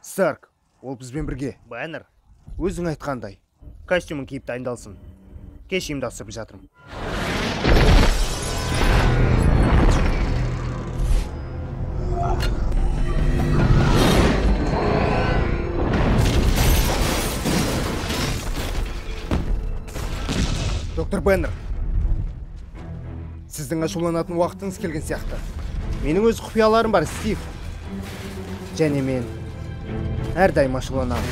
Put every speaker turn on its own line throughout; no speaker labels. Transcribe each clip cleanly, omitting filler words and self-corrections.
Старк, ол бізбен бірге.
Бэннер,
Өзің айтқандай.
Костюмін киіп дайындалсын. Кеш ұйымдастырып жатырмын.
Доктор Бэннер, сіздің ашуланатын уақытыңыз келген сияқты. Менің өз құпияларым бар, Стив. Және мен әрдайым ашуланамын.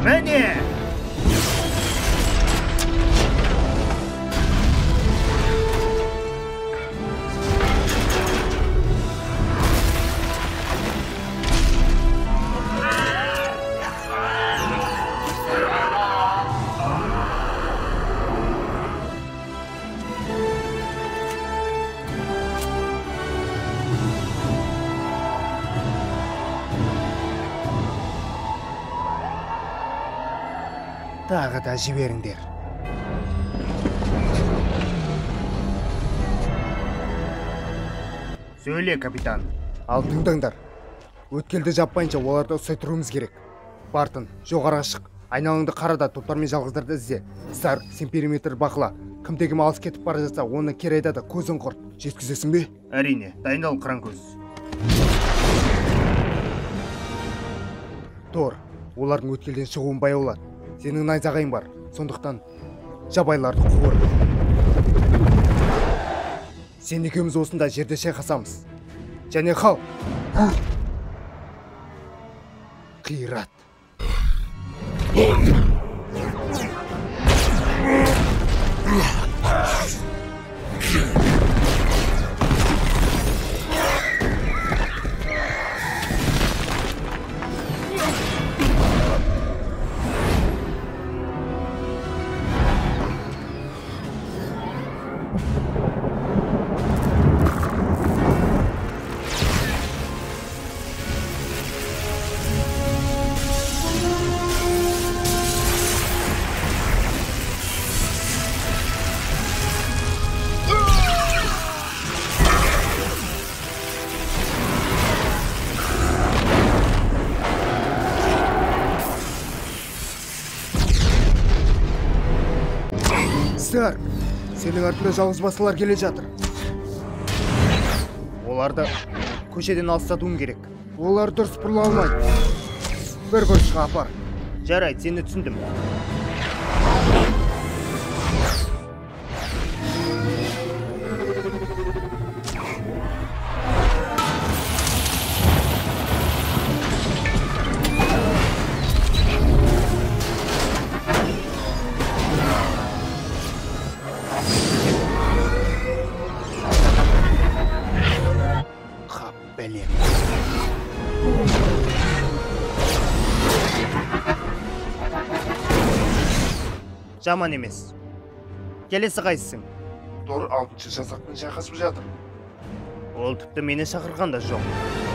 Міне!
Тағы да жіберіңдер.
Сөйле, капитан.
Ал тыңдаңдар. Өткелді жаппайынша оларды ұстай тұруымыз керек. Бартон, жоғарыға шық. Айналаңды қара да топтар мен жалғыздарды ізде. Старк, сен периметр бақыла. Кімде-кім алыс кетіп бара жатса, оны кері айда да көзін құрт. Жеткізесің бе?
Әрине, дайындал, қыран көз.
Тор, олардың өткелден шығуын баяулат. Сенің найзағайың бар, сондықтан жабайыларды қуыр. Сен екеуміз осында жерде шайқасамыз. Және Халк. Қират. Старк, сенің артында жалғыз басылар келе жатыр.
Оларды көшеден алыстатуым керек.
Олар дұрыс бұрыла алмайды. Бір бұрышқа апар.
Жарайды, сені түсіндім. Жаман емес. Келесі қайсысың?
Тор 6-шы жасақпен шайқасып жатыр.
Ол тіпті мені шақырған да жоқ.